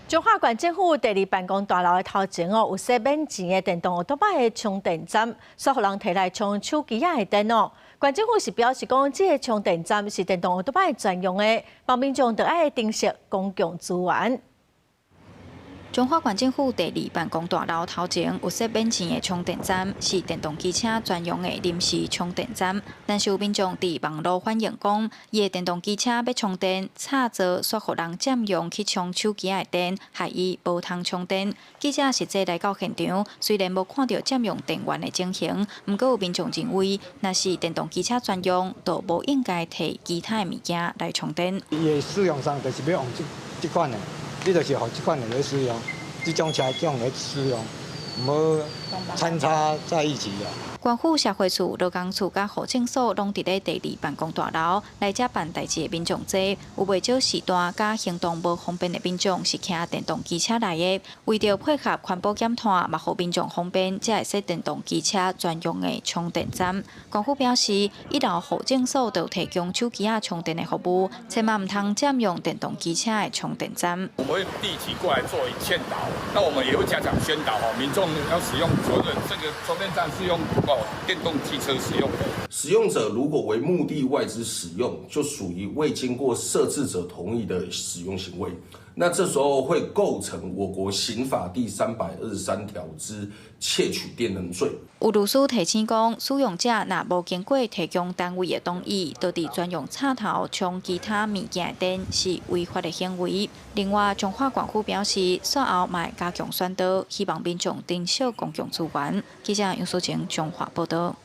彰化縣政府第二辦公大樓的頭前哦，有設免錢的電動歐多擺的充電站，煞予人提來充手機仔的電哦。縣政府是表示講，這个充電站是電動歐多擺專用的，望民眾著愛珍惜公共資源。彰化縣政府第二辦公大樓頭前有設免錢的充電站，是電動機車專用的臨時充電站。但是有民眾佇網路反映講，伊的電動機車欲充電，插座煞予人佔用去充手機的電，害伊無通充電。記者實際來到現場，雖然無看著佔用電源的情形，毋過有民眾認為，若是電動機車專用，就無應該提其他的物件來充電。伊的使用上就是欲用這這款的。你就是予這款的來使用，這種車這種來使用，毋好摻雜在一起啊。縣府社會處、勞工處佮戶政所攏佇咧第二辦公大樓來遮辦代誌的民眾濟，有袂少時段佮行動無方便的民眾是騎電動機車來的。為著配合環保減碳，嘛予民眾方便，才會設電動機車專用的充電站。縣府表示，一樓戶政所就提供手機仔充電的服務，千萬毋通佔用電動機車的充電站。我們會定期過來做勸導，那我們也會加強宣導，民眾要使用所謂的這個充電站是用電動機車使用的。使用者如果為目的外之使用，就屬於未經過設置者同意的使用行為。那這時候會構成我國刑法第323條之竊取電能罪。有律師提醒講，使用者若無經過提供單位的同意，就佇專用插頭充其他物件的電，是違法的行為。另外，彰化縣府表示，煞後嘛會加強宣導，希望民眾珍惜公共資源。記者楊淑晴彰化報導。